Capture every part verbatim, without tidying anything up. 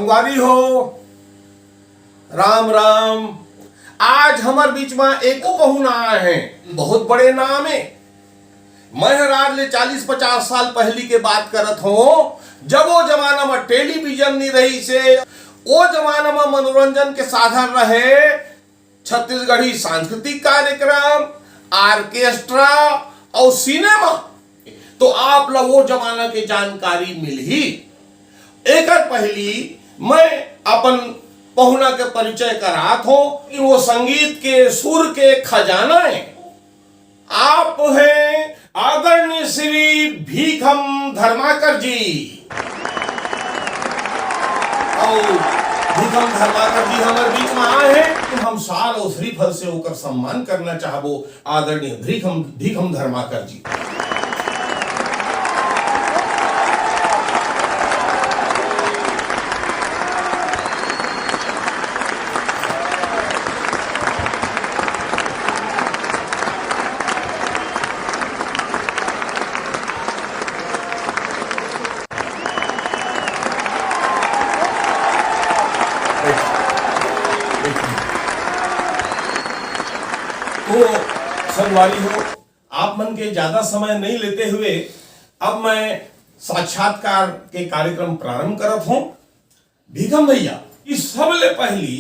वारी हो, राम राम। आज हमर बीच में एको पहुना आए हैं, बहुत बड़े नाम है। मैं हर आज ले चालीस पचास साल पहली के बात करत हों, जब वो जमाना में टेलीविजन नहीं रहिसे, वो जमाना में मनोरंजन के साधन रहे छत्तीसगढ़ी सांस्कृतिक कार्यक्रम, ऑर्केस्ट्रा और सिनेमा। तो आप ला वो जमाना के जानकारी मिलही। एकर पहली मैं अपन पहुना के परिचय करात हों कि वो संगीत के सुर के खजाना है। आप हैं आदरणीय श्री भीखम धर्माकर जी। और भीखम धर्माकर जी हमर बीच में आए हैं, तो हम साल और श्रीफल से ओकर सम्मान करना चाहबो। आदरणीय भीखम, भीखम धर्माकर जी। तो संगवारी हो, आप मन के ज्यादा समय नहीं लेते हुए अब मैं साक्षात्कार के कार्यक्रम प्रारंभ करत हों। भीखम भैया, इस सबले पहली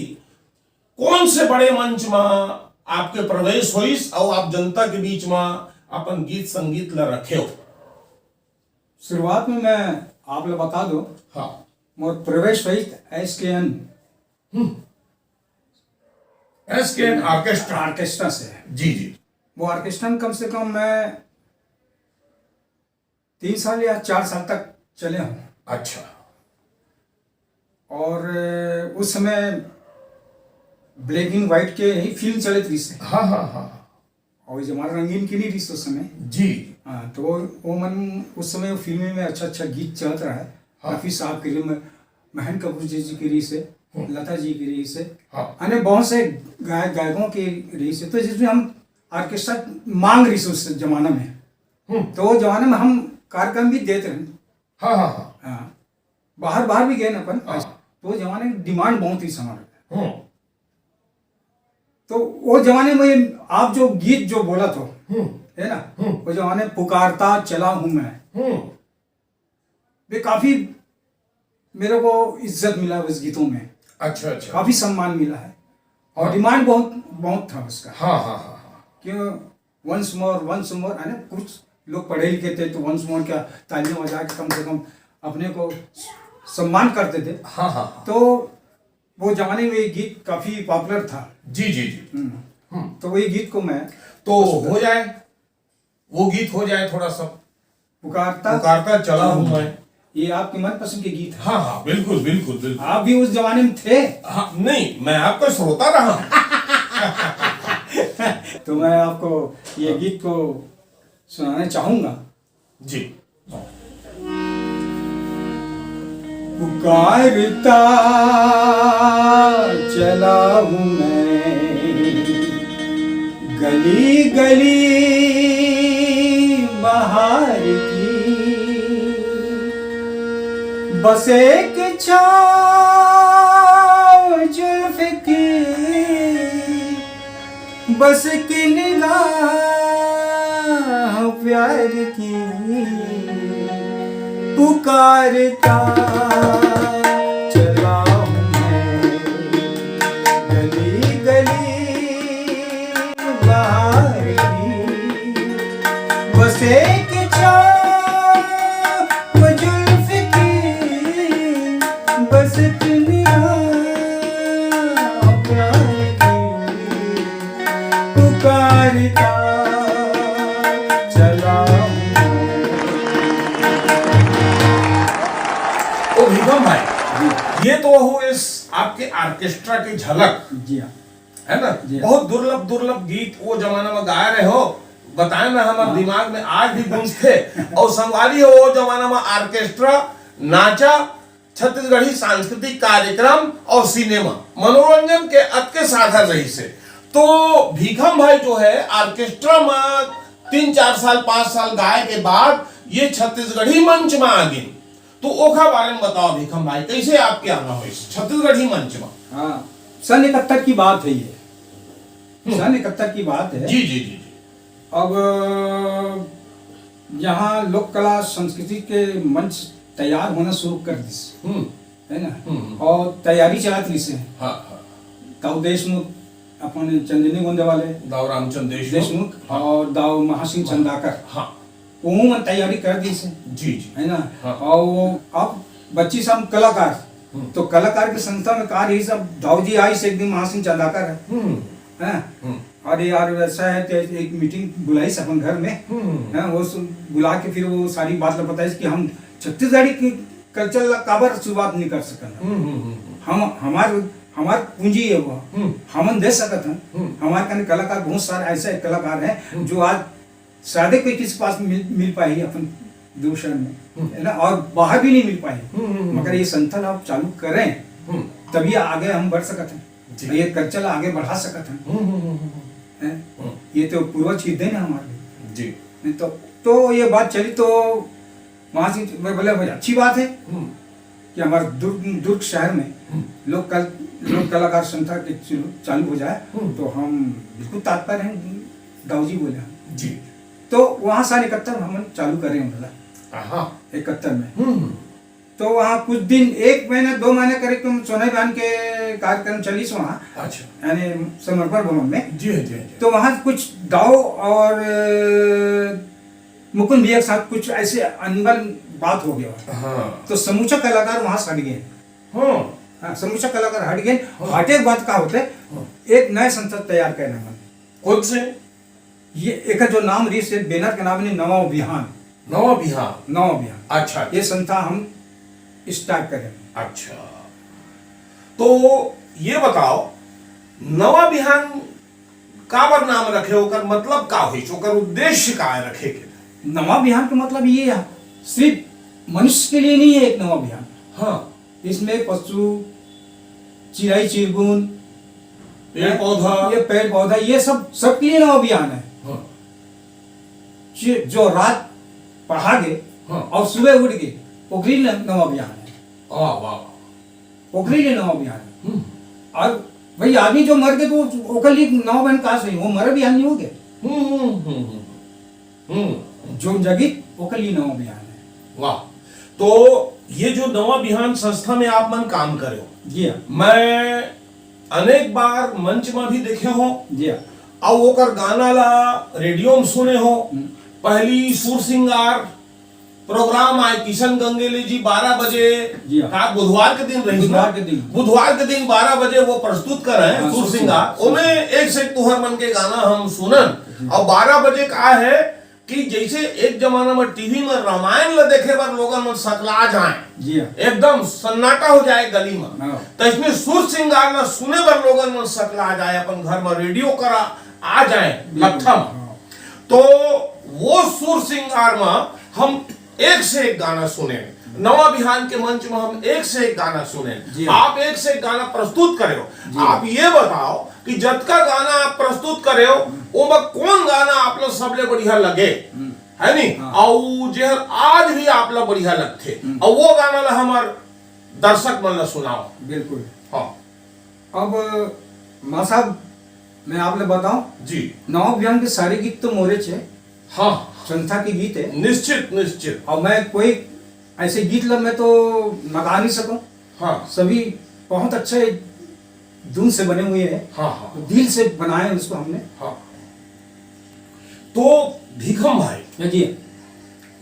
कौन से बड़े मंच में आपके प्रवेश होइस और आप जनता के बीच में अपन गीत संगीत ला रखे हो? शुरुआत में मैं आप ला बता दो, हाँ। मोर प्रवेश होइस एस के एन। हम्म। एस के एन ऑर्केस्ट्रा। ऑर्केस्ट्रा से। जी, जी। वो ऑर्केस्ट्रा में कम से कम मैं तीन साल या चार साल तक चले हूँ। अच्छा। और उस समय ब्लैक एंड व्हाइट के ही फिल्म चलत रहिसे। हाँ, हाँ, हाँ। और जमाना रंगीन के नहीं रहिसे उस समय। जी। हाँ, तो वो, वो मन उस समय वो फिल्म में अच्छा अच्छा गीत चलत रहा है। हाँ। रफी साहब के रहिसे, महन कपूर जी, जी के रहिसे, हम्म। लता जी के रहिसे, हाँ। अने बहुत से गायक गायकों के रहिसे, तो जिसमें हम ऑर्केस्ट्रा मांग रहिसे उस जमाना में। हम्म। तो वो जमाना में हम कार्यक्रम भी देते रहे। हाँ, हाँ, हाँ। हाँ, बाहर, बाहर भी गए ना अपन, हाँ। तो वो जमाने में डिमांड बहुत ही हमारे। हम्म। तो वो जमाने में आप जो गीत जो बोला था, हम्म। है ना, हम्म। वो जमाने पुकारता चला हूँ मैं, हम्म। वे काफी मेरे को इज्जत मिला उस गीतों में। अच्छा, अच्छा। काफी सम्मान मिला है। और हाँ। डिमांड बहुत, बहुत था उसका। हाँ, हाँ, हाँ, हाँ। क्यों वंस मोर, वंस मोर, है ना, कुछ लोग पढ़े लिखे थे तो वंस मोर क्या तालियां बजा के कम से कम अपने को सम्मान करते थे। हाँ, हाँ, हाँ। तो वो जमाने में ये गीत काफी पॉपुलर था। जी, जी, जी। हम्म। हम्म। तो वही गीत को मैं तो हो जाए, वो गीत हो जाए थोड़ा सा। पुकारता पुकारता चला हूँ मैं। ये आपके मनपसंद के गीत है। हाँ, हाँ, बिल्कुल, बिल्कुल, बिल्कुल। आप भी उस जमाने में थे। हाँ, नहीं, मैं आपका श्रोता रहा हूँ। तो मैं आपको ये गीत को सुनाना चाहूंगा। जी। पुकारता चला हूँ मैं गली गली बहार की, बस एक छाँव जुल्फ की, बस एक निगाह प्यार की, पुकारता चला हूँ मैं गली गली बहार की, बस एक छाँव जुल्फ की, बस एक निगाह प्यार की, पुकारता चला हूँ। ओ भीखम भाई, जी। ये तो हो इस आपके ऑर्केस्ट्रा की झलक, जी हाँ। है ना? जी हाँ। बहुत दुर्लभ, दुर्लभ गीत वो जमाना में गाए रहे हो, बताए ना, हमारे हाँ। दिमाग में आज भी गूंजते। और संगवारी हो, वो जमाना में ऑर्केस्ट्रा, नाचा, छत्तीसगढ़ी सांस्कृतिक कार्यक्रम और सिनेमा, मनोरंजन के अतके साधन रहिसे। तो भीखम भाई जो है, ऑर्केस्ट्रा में तीन चार साल, पाँच साल गाए के बाद ये छत्तीसगढ़ी मंच में आ गिन। तो ओखर बारे में बताओ भीखम भाई, कैसे आपके आना होइस छत्तीसगढ़ी मंच में? हाँ, सन इकहत्तर की बात है ये। हम्म। सन इकहत्तर की बात है। जी, जी, जी, जी। अब यहाँ लोक कला संस्कृति के मंच तैयार होना शुरू कर दिस, हम्म। है ना? हम्म, हम्म। और तैयारी चलत रहिस हे। हाँ, हाँ। दाऊ देशमुख, अपन चंदनी गोंदे वाले दाऊ रामचंद देशमुख। देशमुख हाँ। और दाऊ महासिंह हाँ। चंदाकर। हाँ। ओहू मन तैयारी कर दिस हे। जी, जी। है ना? हाँ। और अब बच्ची सब कलाकार, हम्म। तो कलाकार के संस्था में का रहिस, अब दाऊ जी आइस एक दिन, महासिंह चंदाकर है। हम्म। हैं? हम्म। अरे यार, ऐसा है कि एक मीटिंग बुलाइस अपन घर में, हम्म। हैं, वो सु-, बुला के फिर वो सारी बात ला बताइस कि हम छत्तीसगढ़ी की कल्चर ला काबर शुरुआत नहीं कर सकन। हम्म, हम्म, हम्म, हम्म। हम, हमार, हमार पूंजी है वो, हम्म। हमन दे सकत हन। हम्म। हमारे कने कलाकार, बहुत सारे ऐसे कलाकार हैं हम्म। जो आज शायद कोई किसी पास मिल, मिल पाए अपन दूर शहर में, हम्म। है ना, और बाहर भी नहीं मिल पाए। हम्म, हम्म, हम्म। मगर ये संस्था ला आप चालू करें, हम्म। तभी आगे हम बढ़ सकत हैं, जी। ये कल्चर ला आगे बढ़ा सकत हैं। हम्म, हम्म, हम्म, हम्म। हैं? हम्म। ये तो पूर्वज की देन है हमारे लिए। जी। नहीं तो, तो ये बात चली तो वहाँ से मैं बोला, "भाई, अच्छी बात है हम्म। कि हमारे दुर्ग, दुर्ग शहर में हम्म। लोक कल-, लोक कलाकार संस्था के चु-, चालू हो जाए, हम्म। तो हम बिल्कुल तत्पर हैं।" दाऊ जी बोले, "हम।" जी। तो वहाँ सन इकहत्तर हम चालू करे हैं बोला। हाँ। इकहत्तर में। हम्म। तो वहाँ कुछ दिन, एक महीना, दो महीना करीब तुम सोना बिहान के कार्यक्रम चलिस वहाँ। अच्छा। यानी समर्पण भवन में। जी, जी, जी। तो वहाँ कुछ दाऊ और, अ, मुकुंद भैया के साथ कुछ ऐसे अनबन बात हो गया। हाँ। तो समूचा कलाकार वहाँ से हट गए। हाँ। हाँ, समूचा कलाकार हट गए। हाँ। हटे के बाद का होते, हाँ। एक नया संस्था तैयार करना मन। कौन से? ये एक जो नाम रहिस हे, बैनर के नाम है नवा बिहान। नवा बिहान। नवा बिहान। अच्छा, अच्छा। ये संस्था हम start करें। अच्छा, तो ये बताओ, नवा बिहान काबर नाम रखे, ओकर मतलब का होइस, ओकर उद्देश्य का है रखे के? नवा बिहान का मतलब ये है, सिर्फ मनुष्य के लिए नहीं है एक नवा बिहान। हाँ। इसमें पशु, चिड़ई चिरगुन, पेड़ पौधा। ये पेड़ पौधा, ये सब, सबके लिए नवा बिहान है। हाँ। जो, जो रात पढ़ा गे हाँ। और सुबह उठ गे, ओकरे लिए नवा बिहान है। वाह, वाह। ओकरे लिए नवा बिहान है। हम्म। और भाई, आदमी जो मर गे तो ओकर लिए नवा बिहान का सही, वो मरे बिहान नहीं हो गया। हम्म, हम्म, हम्म, हम्म। हम्म। जो जगित ओकर लिए नवा बिहान है। वाह। तो ये जो नवा बिहान संस्था में आप मन काम करे हो, जी हाँ। मैं अनेक बार मंच में भी देखे हो, जी हाँ। और ओकर गाना ला रेडियो में सुने हो। हम्म। पहली सुर सिंगार प्रोग्राम आए किशन गंगेली जी बारह बजे, जी हाँ। का बुधवार के दिन रही ना? बुधवार के दिन। बुधवार के दिन बारह बजे वो प्रस्तुत करे हैं हाँ, सुर सुर सिंगार। सिंगार। ओमे एक से एक तुहर मन के गाना हम सुनन। जी। और बारह बजे का है कि जैसे एक जमाना में टीवी में रामायण ला देखे बर लोगन मन सकला जाए, जी हाँ। एकदम सन्नाटा हो जाए गली में, हाँ। तो इसमें सुर सिंगार ला सुने बर लोगन मन सकला जाए, अपन घर में रेडियो करा आ जाए, बिल्कुल। लट्ठा में। हाँ। तो वो सुर सिंगार में हम एक से एक गाना सुने। नवा बिहान के मंच में हम एक से एक गाना सुने। जी। आप एक से एक गाना प्रस्तुत करे हो। जी। आप ये बताओ कि जतका गाना आप प्रस्तुत करे हो, ओमा कौन गाना आप ला सबले बढ़िया लगे, हम्म। है नी? हाँ। अउ जेहर आज भी आप ला बढ़िया लगथे, हम्म। अउ वो गाना ला हमर दर्शक मन ला सुनाओ। बिल्कुल। हाँ। अब माँ साहब, मैं आप ले बताऊं, जी। नवा बिहान के सारे गीत तो मोरे छे। हाँ। संस्था के गीत है। निश्चित, निश्चित। और मैं कोई ऐसे गीत ला मैं तो नकार नहीं सकूं। हाँ। सभी बहुत अच्छे धुन से बने हुए हैं। हाँ, हाँ। तो दिल से बनाए उसको हमने। हाँ। तो भीखम भाई, हाँ जी।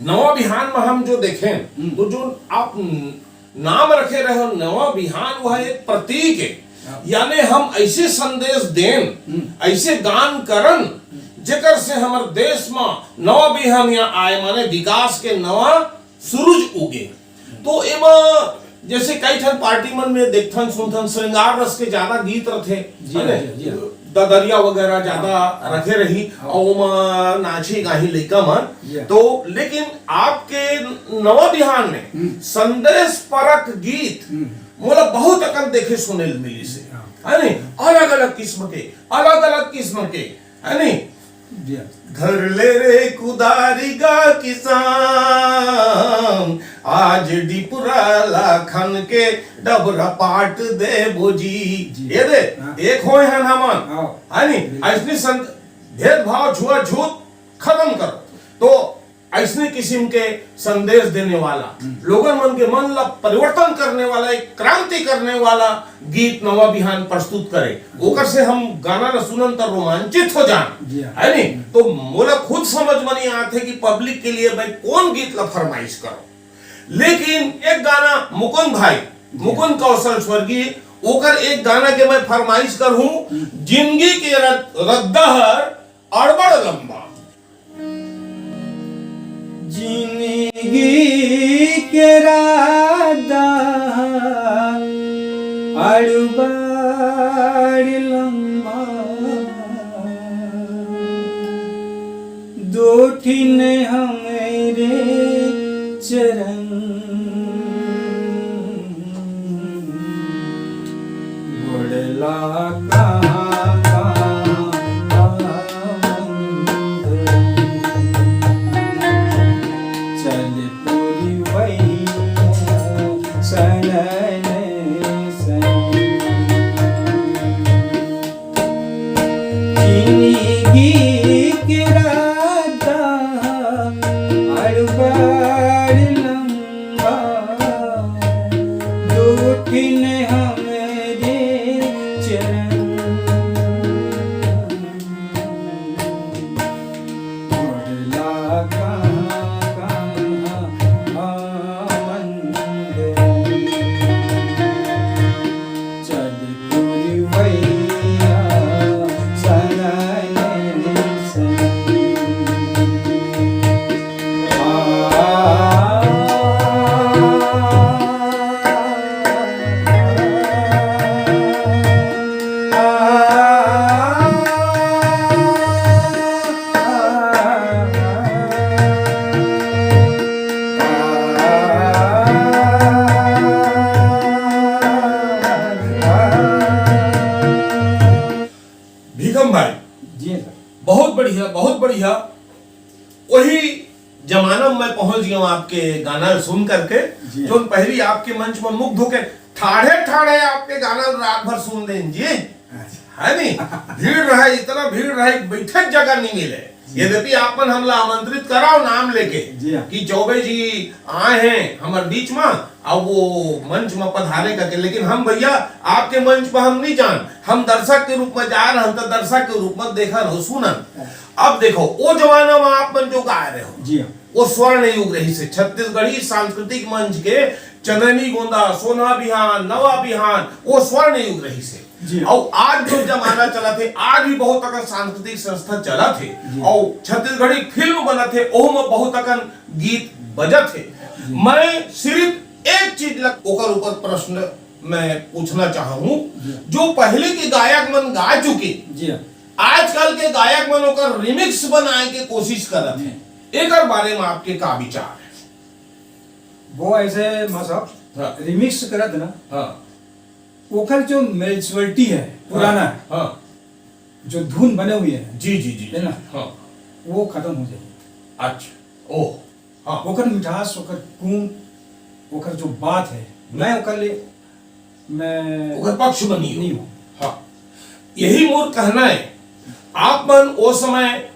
नवा बिहान में हम जो देखें, हम्म। तो जो आप न-, नाम रखे रहे हो नवा बिहान, वह एक प्रतीक है। हाँ। यानी हम ऐसे संदेश देन, हम्म। ऐसे गान करन, हम्म। जेकर से हमर देश में नवा बिहान या आए, माने विकास के नवा सूरज उगे। तो एमा जैसे कई ठन पार्टी मन में देखथन, सुनथन, श्रृंगार रस के ज्यादा गीत रथे, जी, है ना? जी, जी। ददरिया वगैरह ज्यादा हाँ, हाँ। रखे रही, हाँ। और ओमा नाची गाही लइका मन। जी। तो लेकिन आपके नवा बिहान में हम्म। संदेश परक गीत हम्म। मोला बहुत अकन देखे सुने ल मिलिस हे, हाँ। है नी? अलग-अलग किस्म के, अलग-अलग किस्म के, है नी? जी हाँ। धर ले रे कुदारी गा किसान, आज डिपुरा ला खन के डबरा पाट देबो जी। जी। ये दे, हाँ। एक होय हन हमन। हाँ। है नी? बिल्कुल। अइसने संग भेदभाव, छुआछूत खत्म करो। तो अइसने किसिम के संदेश देने वाला, हम्म। लोगन मन के मन ला परिवर्तन करने वाला, एक क्रांति करने वाला गीत नवा बिहान प्रस्तुत करे। ओकर से हम गाना ला सुनन त रोमांचित हो जान, जी हाँ। है नी? हम्म। तो मोला खुद समझ में नहीं आते कि पब्लिक के लिए मैं कौन गीत ला फरमाइश करूं। लेकिन एक गाना मुकुंद भाई, जी। मुकुंद कौशल स्वर्गीय, ओकर एक गाना के मैं फरमाइश करहूं, हम्म। जिंदगी के रद-, रद्दा हर अड़बड़ लंबा। जिंदगी के रादा अड़बड़ लंबा, दो ठिन हमरे चरण गोड़ला कहाँ, कहाँ मंद। चल पुरवैया सनन सन। जिनगी के रास्ता अड़बड़ लंबा, दो ठिन हमरे चरण। मुड़ला कहाँ, कहाँ आमंद। चल पुरवैया सनन सन। भीखम भाई, जी सर। बहुत बढ़िया, बहुत बढ़िया। वही जमाना में मैं पहुंच गया हूँ आपके गाना सुन करके, जी। जो पहली आपके मंच में मुग्ध होके ठाढ़े ठाढ़े आपके गाना रात भर सुन लें जी। अच्छा। है नी? भीड़ रहे, इतना भीड़ रहे, बैठक जगह नहीं मिले। जी। यद्यपि आप मन हमला आमंत्रित कराओ नाम लेके जी हाँ। कि चौबे जी आए हैं हमारे बीच में, अब वो मंच में पधारे करके, लेकिन हम भैया आपके मंच पर हम नहीं जान, हम दर्शक के रूप में जा रहे हैं, तो दर्शक के रूप में देखा रहो, सुनन। हाँ। अब देखो, वो जमाना में आप मन जो गा रहे हो, जी हाँ। वो स्वर्ण युग रहिसे, छत्तीसगढ़ी सांस्कृतिक मंच के चनैनी गोंदा, सोना बिहान, नवा बिहान, वो स्वर्ण युग रहिसे। जी। अउ आज जो जमाना चलत हे, आज भी बहुत अकन सांस्कृतिक संस्था चलत हे, जी। अउ छत्तीसगढ़ी फिल्म बनत हे, ओहू में बहुत अकन गीत बजत हे। जी। मैं सिर्फ एक चीज ल-, ओकर ऊपर प्रश्न मैं पूछना चाहूँ, जी। जो पहले के गायक मन गा चुके, जी। आजकल के गायक मन ओकर रिमिक्स बनाए के कोशिश करत हे, जी। एकर बारे में आपके का विचार हे? वो ऐसे मतलब हाँ। रिमिक्स करत ना, हाँ। ओकर जो मैच्योरिटी है, पुराना हाँ, है, हाँ। जो धुन बने हुए हैं, जी, जी, जी, है ना? हाँ। वो खत्म हो जाएगी। अच्छा, ओह, हाँ। ओकर मिठास, ओकर गुण, ओकर जो बात है, हम्म। मैं ओकर लिए, मैं ओकर पक्ष में नहीं हो। नहीं हो। हाँ। यही मोर कहना है। आप मन ओ समय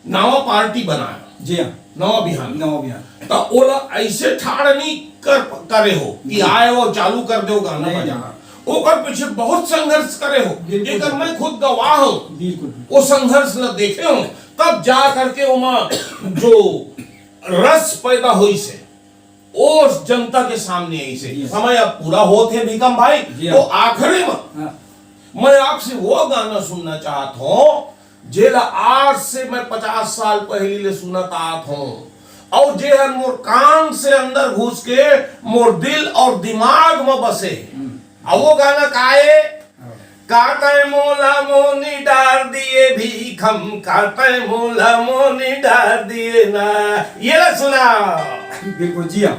नवा पार्टी बनाया। जी हाँ। नवा बिहान। नवा बिहान। त ओला ऐसे ठाड़ नहीं कर, करे हो कि नहीं। आए हो, चालू कर दो गाना नहीं, बजाना। नहीं। ओकर पीछे बहुत संघर्ष करे हो। बिल्कुल। एकर मैं खुद गवाह हूँ। बिल्कुल। वो संघर्ष ल देखे हो, तब जा करके ओमा जो रस पैदा होइसे, ओ जनता के सामने आइसे। जी। समय अब पूरा होत हे भीखम भाई, जी। तो आखिरी में हाँ। मैं आपसे वो गाना सुनना चाहत हूँ, जेला आज से मैं पचास साल पहली ले सुनत आत हूँ, अउ जे हर मोर कान से अंदर घुस के मोर दिल अउ दिमाग में बसे। हम्म। अउ वो गाना का हे? हाँ। का तैं मोला मोनी डार दिए भीखम, का तैं मोला मोनी डार दिए ना। ये ला सुना। बिल्कुल, जी हाँ।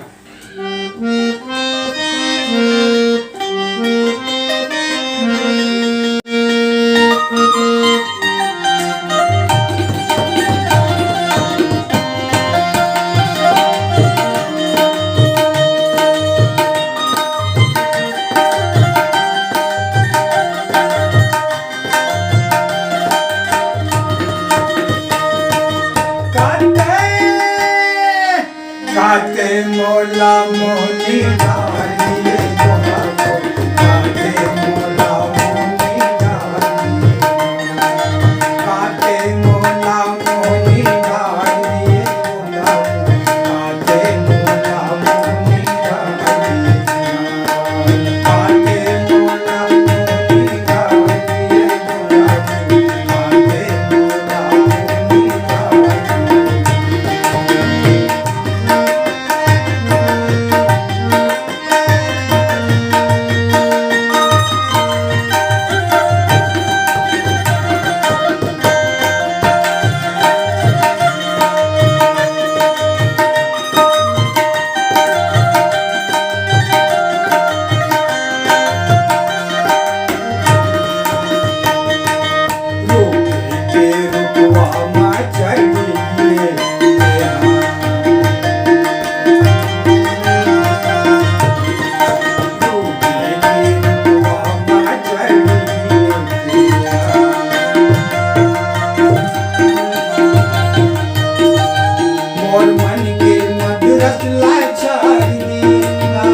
मोर मन के मधुरस ला छाड़ दिए ना,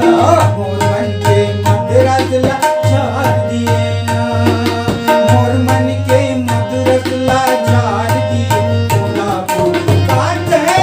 मोर मन के मधुरस ला छाड़ दिए ना, मोर मन के मधुरस ला छाड़ दिए, तोला फूल काट है।